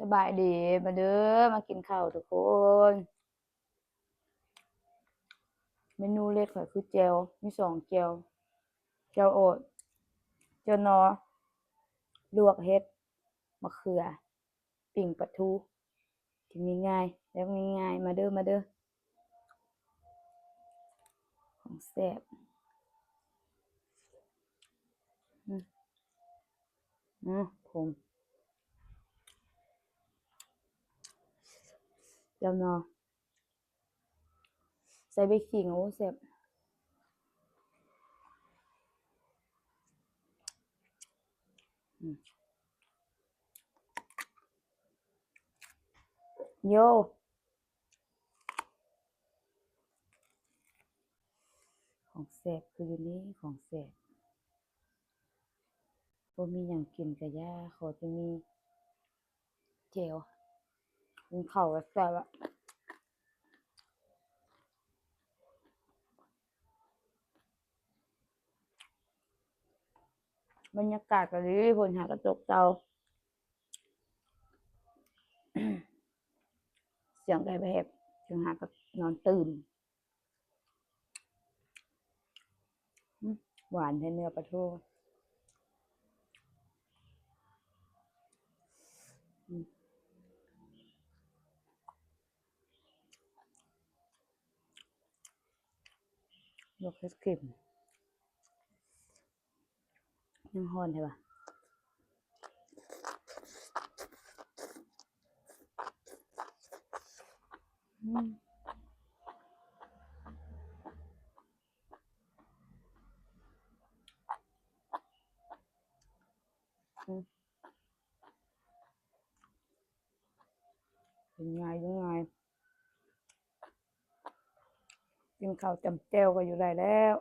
ສະບາຍດີ ມາເດີ ມາກິນເຂົ້າທຸກຄົນ. ເມນູເດັດຂ້ອຍຄືແຈ່ວ ມີສອງແຈ່ວ ແຈ່ວໂອດ ແຈ່ວໜໍ່ ລວກເຫັດ ມະເຂືອ ປີ້ງປາທູ ກິນງ່າຍໆ ແບບງ່າຍໆ ມາເດີ ມາເດີ ຂອງແຊບ. ອືມ ອືມ ຜົງ ແຈ່ວໜໍ່ ໃສ່ໃບຂີງ ໂອ້ ແຊບ. ອືມ ໂຢ ຂອງແຊບຄືຢູ່ນີ້ ຂອງແຊບ. ບໍ່ມີຫຍັງກິນກະຢ່າ ຂໍແຕ່ມີແຈ່ວ ກິນເຂົ້າກະແຊບລະ. ບັນຍາກາດກະດີ ຝົນຫາກະຕົກເຊົາ ສຽງກະແບບ ສຽງຫາກະນອນຕື່ນ. ອືມ ຫວານແທ້ເນື້ອປາທູ. ອືມ ລວກເຫັດເຂັມ ຍັງຮ້ອນແທ້ຫວາ. ອືມ ອືມ ກິນງ່າຍ ກິນງ່າຍ. ກິນເຂົ້າຈ້ຳແຈ່ວກະຢູ່ໄດ້ແລ້ວ.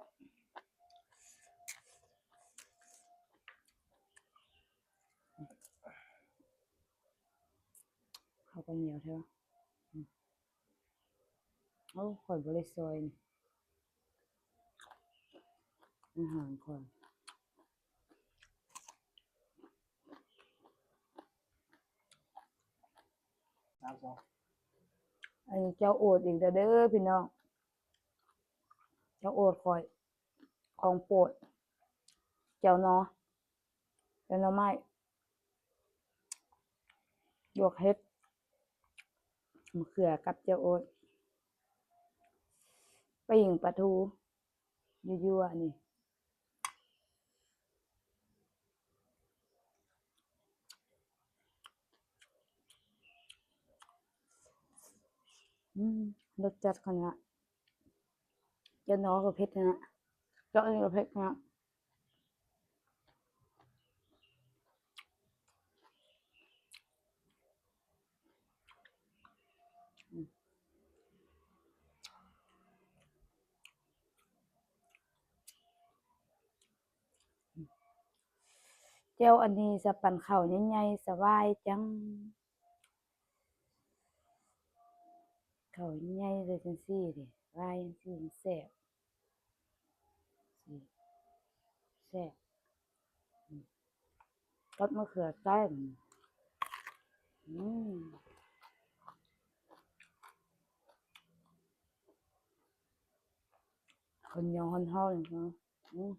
ເຂົ້າກະໜຽວແທ້ວະ. ໂອ້ ຂ້ອຍບໍ່ໄດ້ຊອຍນີ້ ອາຫານຂ້ອຍ. ອັນນີ້ແຈ່ວໂອດອີກແລ້ວເດີພີ່ນ້ອງ ແຈ່ວໂອດຂ້ອຍ ຂອງໂປດ ແຈ່ວໜໍ່ ແຈ່ວໜໍ່ໄມ້ ລວກເຫັດ ມະເຂືອກັບແຈ່ວໂອດ ປີ້ງປາທູ ຍົວໆ ອັນນີ້. ອືມ ລົດຈັດຂະໜາດ. ແຈ່ວໜໍ່ກະເຜັດຂະໜາດ ແຈ່ວອັນນີ້ກະເຜັດຂະໜາດ. ອືມ ແຈ່ວອັນນີ້ສະປັນເຂົ້າໃຫຍ່ໆ ສະບາຍຈັງ. ເຂົ້າໃຫຍ່ໃສ່ຈັ່ງຊີ້ເດ ລາຍຈັ່ງຊີ້ມັນແຊບ ແຊບ. ອືມ ກັບມະເຂືອເຕັມ. ອືມ ເຂົ້າໜຽວຮ້ອນໆ ເນາະ. ອືມ